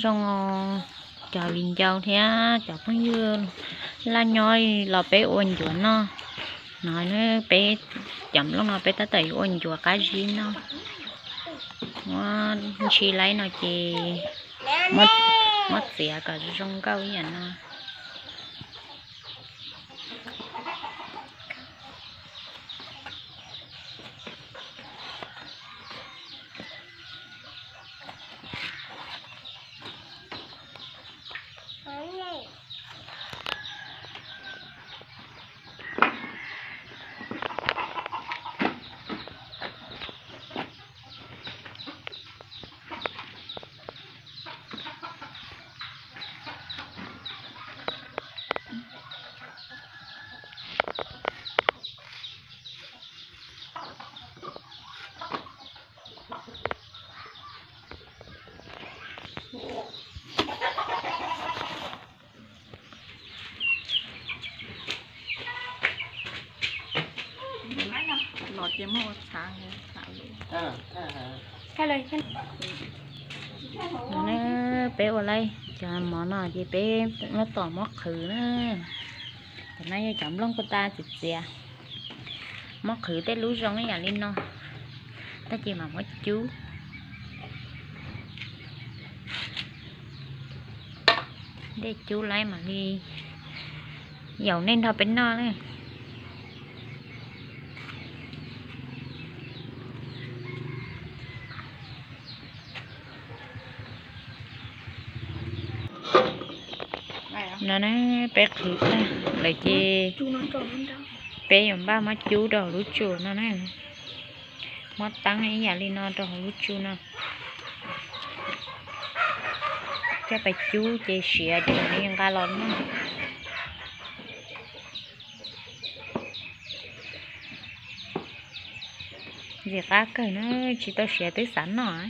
Zoo cov viv ncaus thiab cov phooj ywg laj nyob los peb ua ncuav noj. No peb cov nplooj no peb tab tom yuav ua ncuav qab zib noj. Muab ntshis laib no ces muab txiav kom zoo nkauj ib yam no. Peb ua laib cov mov no ces peb muab tom muab qhwv na. Cov no yog cov nplooj kuj tab txiv txiav, muab qhwv tej lub zoo ib yam li no, tab sis mas muab cub. Dej cub laib mam li yaum nej nrog peb noj na. No na, peb qhwv tag lawm ces peb yuav npaj muab cub rau hauv lub tsu no na. Muab teeb ib yam li no rau hauv lub tsu no, coj pais cub ces siav ces mam li nqa los noj. Ntxim qab kawg na, tsis tau siav twb xav noj.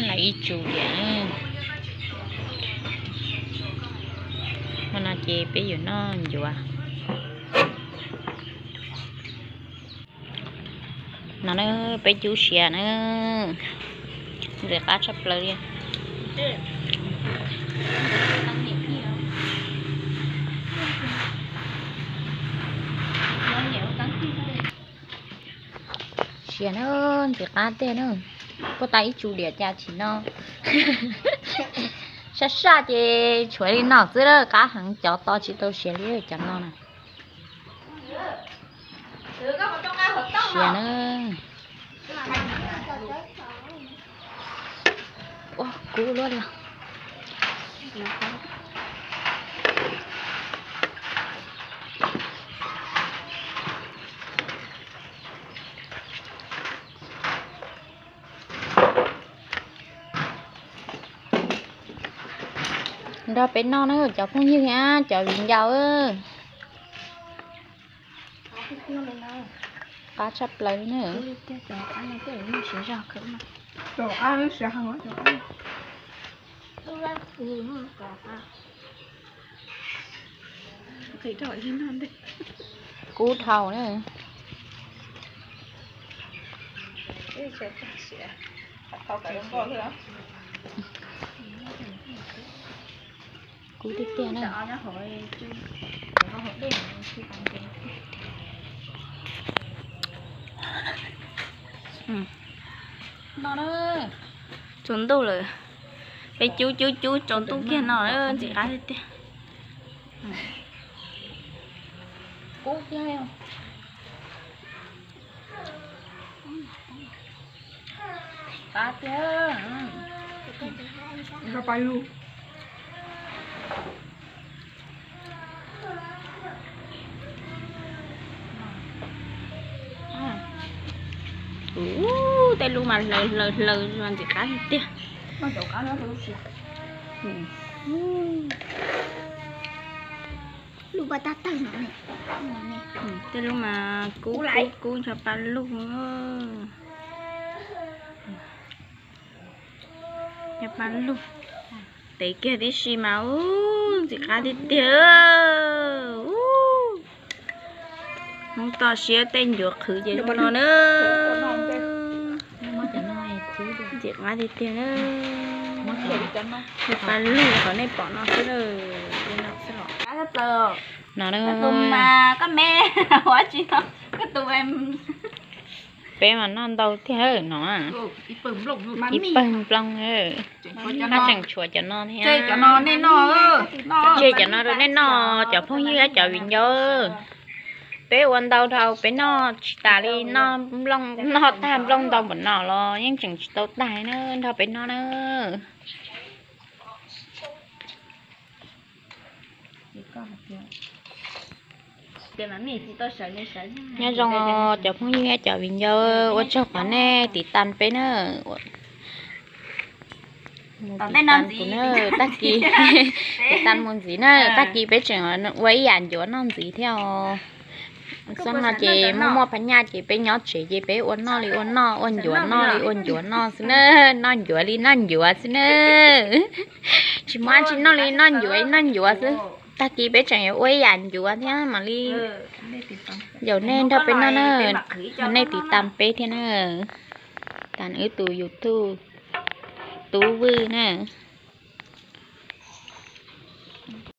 Lawv ib tsu liam. Hmo no ces peb yuav noj ncuav. No na, peb cub siav na, ntxim qab tshaj plaws li. Siav na, ntxim qab tiag na. Puag ta ib tsu liam cas tsis no. Saj saj ces tshuav li no xwb, qab heev, cov to tsis tau siav li cov no na. Siav na. Ua kub luaj li. Nrog peb noj na cov phooj ywg thiab cov viv ncaus. Qab tshaj plaws li na. Kub dhau na. Kub tiag tiag na. No na, Tsaus ntuj lawm, peb cub cub cub tsaus ntuj kiag no ntxim qab tiag tiag. Qab tiag. Ub, tej lub mas hlaws hlaws hlaws mas ntxim qab tiag tiag. Tej lub mas kub kub kub ncho pa lug. Ncho pa lug. Tev kiag tib si mas ub ntxim qab tiag tiag. Ub, Hmoob toj siab tej ncuav qhwv ces zoo no na. Ntxim qab tiag tiag na. Ncho pa lug qhov nej pom no xwb. No na. Peb mas noj ntau tiag no. Ib pawg nplooj, haj tseem tshuav cov no thiab. Tseg cov no rau nej noj, cov phooj ywg thiab cov viv ncaus. Peb ua ntau dhau, peb noj tsis tas li, noj nplooj, noj tag nplooj ntau npaum no los yeej tseem tsis tau tag na, nrog peb noj na. Nyob zoo cov phooj ywg thiab cov viv ncaus, ua tsaug qhov nej tiv tas peb na. Mus tiv tas kuv na, tag kis tiv tas mus ntxiv na, tag kis peb tseem ua ib yam ncuav noj ntxiv thiab os. Xyoo no ces muaj muaj phab nyaj ces peb nyob tsev ces peb ua noj li ua noj, ua ncuav noj li ua ncuav noj xwb na, noj ncuav li noj ncuav xwb na. Tsis muaj dab tsi noj li noj ncuav noj ncuav xwb. Tag kis peb tseem yuav ua ib yam ncuav thiab mam li yaum nej nrog peb noj na, nej tiv tas peb thiab na. Tas wb tus YouTube Tub Vwj na.